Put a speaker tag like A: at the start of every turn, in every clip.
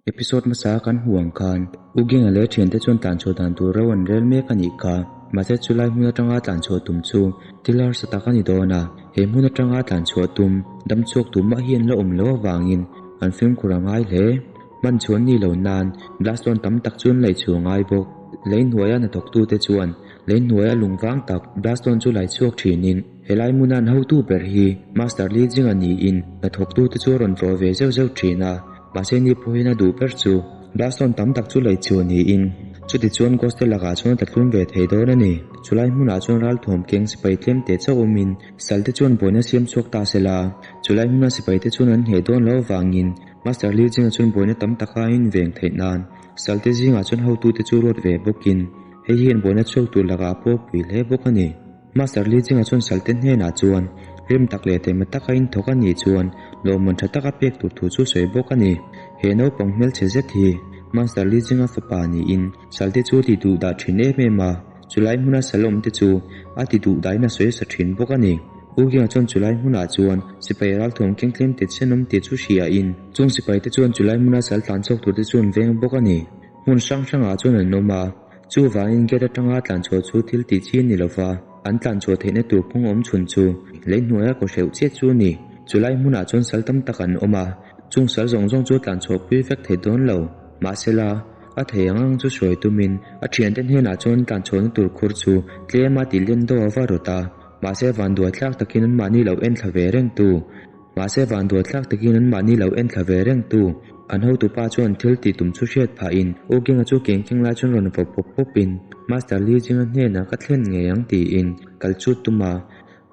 A: Episode hmasa kan hmuh ang khan U Genga leh thiante chuan tlanchhuah dan tur ro an rel mek a nih kha. Mahse chulai hmun atanga tlanchhuah tum chu thil harsa tak a ni dawn a, he hmun atanga tlanchhuah tum dam chhuak tum mah hi an la awm lo avangin an fimkhur a ngai hle. Hman chhuah ni lo nan blastone tam tak chu an laih chhuah ngai bawk. Lei hnuaia hnathawktute chuan lei hnuaia lungvang tak blastone chu lai chhuak thinin helai hmuna an hotu ber hi Master Li Jinga niin hnathawktute chu a rawn tlawh ve zeuh zeuh thin a. Mahse ni pawhin a duh ber chu blastone tam tak chu laih chhuah niin chuti chuan Ghost te lakah chuan a tlatlum ve thei dawn a ni. Chulai hmunah chuan ralthuam keng sipai tlem teh chauh awmin sal te chuan buaina siam chhuak ta sela, chulai hmuna sipai te chuan an hneh dawn loh avangin Master Li Jinga chuan buaina tam taka a inveng theih nan sal te zingah chuan hotute chu ruat ve bawkin hei hian buaina chhuak tur lakah a pawh pui hle bawk a ni. Master Li Jinga chuan salte hnenah chuan rim tak leh taima taka inthawk a nih chuan lawmman tha taka pek tur thu chu sawi bawk a ni. He naupang hmelchhe zet hi Master Li Jinga fapa niin salte chu a ti duh dah thin em em a, chulai hmuna sal awm te chu a ti duh dahin a sawi sa thin bawk a ni. U Ginga chuan chulai hmunah chuan sipai ralthuam keng tlem te chen awm tih chu hriain chung sipai te chuan chulai hmuna sal tlan chhuak tur te chu an veng bawk a ni. Hmun hrang hrangah chuan an awm a. Chuvangin gate atanga tlanchhuah chu thil tih chi a ni lova, an tlanchhuah theihna tur kawng awm chhun chu lei hnuaia kaw hreuh chiah chu a ni. Chulai hmunah chuan sal tam tak an awm a, chung sal zawng zawng chu tlanchhuah pui vek thei dawn lo. Mahsela, a thei ang ang chu hruai tumin a thiante hnenah chuan tlanchhuahna tur khur chu tlem a tih len deuh a va rawt a, mahse vanduai thlak takin anmahni lo enthla ve reng tu. Mahse vanduai thlak takin anmahni lo enthla ve reng tu an hotupa chuan thil tih tum chu hriat phahin U Kinga chu keng keng lai chuan rawn vaw pawp pawpin Master Li Jinga hnenah ka thlen ngei ang tiin kal chut tum a.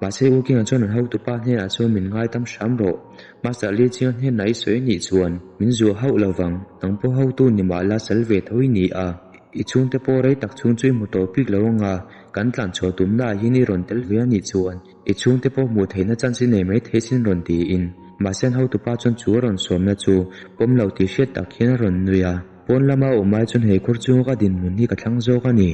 A: Mahse U Kinga chuan an hotupa hnenah chuan min ngaidam hram rawh. Master Li Jinga hnenah i sawi nih chuan min zuah hauh lovang, nang pawh hotu ni mah la sal ve tho i ni a, i chhungte pawh rei tak chhung chu i hmu tawh bik lo anga kan tlanchhuah tumnaah hian i rawn tel ve a nih chuan I chhungte pawh hmuh theihna chance i nei mai thei sin rawn tiin mahse an hotupa chuan chu a rawn sawmna chu pawm lo tih hriat tak hian a rawn nui a. Pawn lama awm ai chuan he khur chunga ka dinhmun hi ka thlang zawk a ni.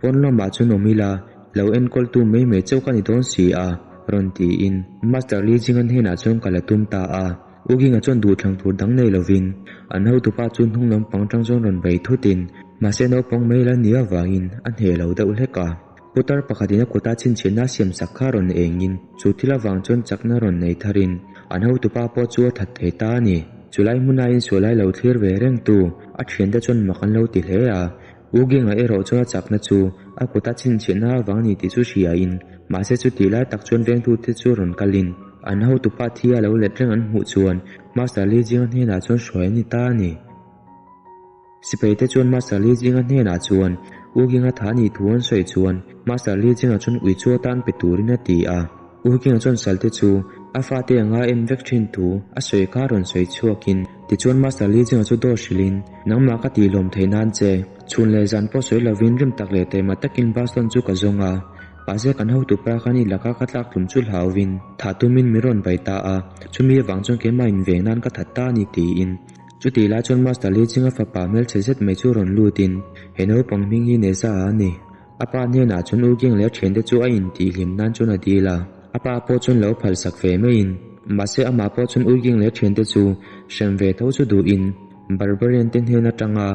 A: Pawn lamah chuan awm ila lo enkawltu mai mai chauh ka ni dawn si a rawn tiin Master Li Jingan hnenah chuan ka la tum ta a. U Ginga chuan duhthlang tur dang nei lovin an hotupa chu hnung lampang tang chuan rawn bei thutin mahse naupang mai la nia vangin a hneh lo deuh hlek a. Putar pakhatin a kuta chhinchhiahna a siamsak kha rawn engin chu thil avang chuan chakna rawn nei tharin an hotupa pawh chu a that thei ta a ni. Chulai hmuna insualai lo thlir ve rengtu a thiante chuan mak an lo ti hle a. U Genga erawh chuan a chakna chu a kuta chhinchhiahna avang a ni tih chu hriain mahse chutih lai tak chuan vengtute chu rawn kalin an hotupa thi a lo let reng an hmuh chuan Master Li Jinga hnenah chuan hruai a ni ta a ni. Sipai te chuan Master Li Jinga hnenah chuan U Ginga tha nih thu an sawi chuan Master Li Jinga chuan ui chu atan pe turin a ti a. U Ginga chuan salte chu a fate anga en vek thin thu a sawi kha rawn sawi chhuakin tichuan Master Li Jinga chu dawr hrilhin nangmah ka tih lawm theih nan che chhun leh zan pawh sawi lovin rim tak leh taima takin Baston chu ka zawng a. Mahse kan hotu pa khan i laka ka tlak tlum chu hlauvin thah tumin min rawn bai ta a, chumi avang chuan keimah inveng nan ka that ta a ni tiin Chutih lai chuan Master Li Chinga fapa hmelchhe zet mai chu rawn lutin he naupang hming hi Neza a ni. A pa hnenah chuan U King leh a thiante chu a intihhlim nan chuan a dil a, a pa pawh chuan lo phalsak ve maiin mahse amah pawh chuan U King leh a thiante chu hrem ve tho chu duhin Barbarian te hnen atanga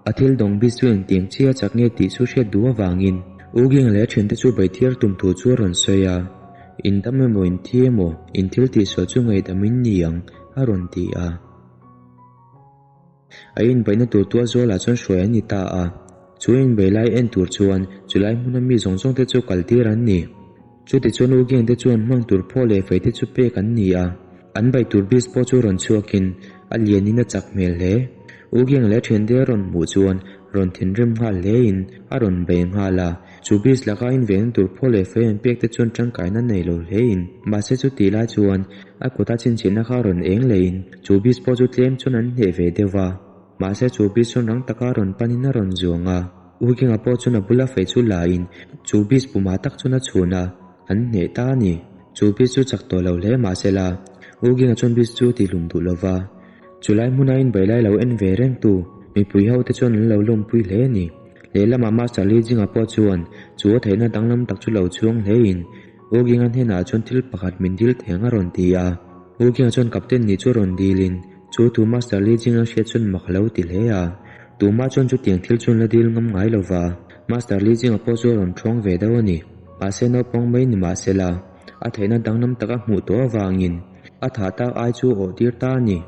A: a thil dawng bik chu engtiang chiah chak nge tih chu hriat duh avangin U King leh a thiante chu beithiar tum thu chu a rawn sawi a, In dam emaw in thi emaw in thil tihsual chu ngaihdam in ni ang a rawn ti a. A inbeihna tur tualzualah chuan hruai an ni ta a, chu inbeih lai en tur chuan chulai hmuna mi zawng zawng te chu kal tir an ni. Chutichuan U Geng te chuan hmang tur phaw leh fei te chu pek an ni a, an beih tur bis pawh chu rawn chhuakin a lianin a chak hmel hle. U Geng leh a thiante a rawn hmuh chuan rawn thinrim nghal hlein a rawn bei nghal a. Chu bis laka invehna tur phaw leh fei an pek te chuan tangkaina nei lo hlein, mahse chu tih lai chuan a kuta chhinchhiahna kha rawn eng leiin chu bis pawh chu tlem chuan an hneh ve deuh va. Mahse chu bis chuan rang taka rawn panin a rawn zuang a, U Kinga pawh chuan a bula fei chu lain chu bis pumah tak chuan a chhun a, an hneh ta a ni. Chu bis chu chak tawh lo hle mahsela U Kinga chuan bis chu tihlum duh lo va. Chulai hmuna inbeih lai lo en ve reng tu mipui ho te chuan an lo lawmpui hle a ni. Lehlamah Master Li Jinga pawh chuan chu a theihna danglam tak chu lo chhuang hlein U Ginga hnenah chuan thil pakhat min dil theng a rawn ti a. U Ginga chuan Captain nih chu rawn dilin Chu thu Master Li Jing a hriat chuan mak a lo ti hle a. Tumah chuan chutiang thil chuan la dil ngam ngai lo va, Master Li Jing-a pawh chu a rawn ṭhawng ve deuh a ni. Mahse naupang mai ni mah se la, a theihna danglam taka hmuh tawh avangin a thah tak ai chu a awh tir ta a ni.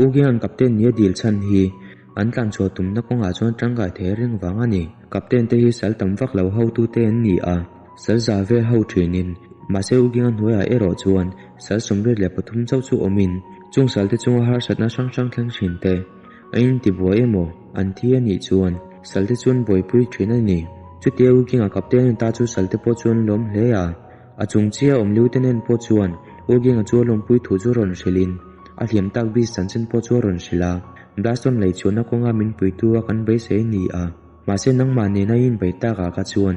A: U Giang Captain nia dil chhan hi an tlanchhuah tumna kawngah chuan tangkai thei reng vang a ni. Captain te hi sal tam vak lo hotute an ni a, sal za vel ho thinin. Mahse U Giang-a hnuaiah erawh chuan sal 83 chauh chu awmin chung sal te chunga harsatna hrang hrang thleng thin te a intibuai emaw an thi a nih chuan sal te chuan buaipui thin a ni. Chutia U Giang-a Captain a ta chu sal te pawh chuan lawm hle a. A chung chiah awm Lieutenant pawh chuan Uging-a chu a lawmpui thu chu rawn hrilhin a hliam tak bik chanchin pawh chu a rawn hrilh a. Blaston lei chhuahna kawnga min puitu a kan beisei a ni a, mahse nangmah nena i inbei takah kha chuan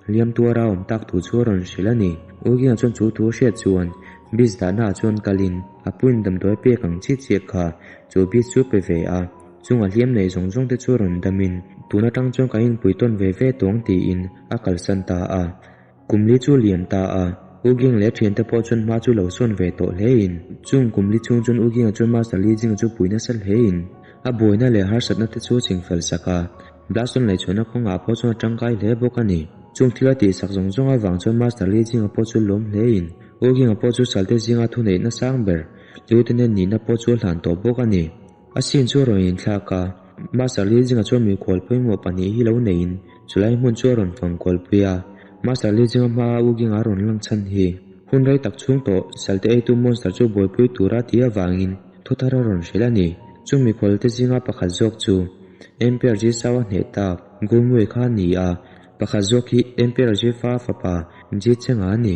A: hliam tuara awm tak thu chu a rawn hrilh a ni. Uging-a chuan chu thu a hriat chuan Beast dahnaah chuan kalin a puin damdawi pek ang chiah chiah kha chu Beast chu pe ve a, chung a hliam nei zawng zawng te chu rawn damin tun atang chuan kan inpui tawn ve ve tawng tiin a kalsan ta a. Kum li chu liam ta a, U Ging leh a thiante pawh chuan hma chu lo sawn ve tawh hlein, chung kum li chhung chuan U Ginga chuan Master Li Jinga chu pui nasa hlein, a buaina leh harsatna te chu a chingfel sak a, Blaston lei chhuahna kawngah pawh chuan a tangkai hle bawk a ni. Chung thil a tihsak zawng zawng avang chuan Master Li Jinga pawh chu lawm hlein, U Ginga pawh chu salte zinga thuneihna sang ber, Lieutenant nihna pawh chu a hlan tawh bawk a ni. A sin chu a rawn inthlak a, Master Li Jinga chuan mikhual pawimawh pahnih hi lo neiin chulai hmun chu a rawn fang kualpui a. Master Li Jinga hmaa U Ginga a rawn lang chhan hi hun rei tak chhung tawh salte eitu monster chu buaipui tura tih avangin thuthar a rawn hrilh a ni. Chung mikhual te zinga pakhat zawk chu Emperor Ji Sao a hneh tak Gu Mui kha a ni a, pakhat zawk hi Emperor Ji Fa fapa Ji Chenga a ni.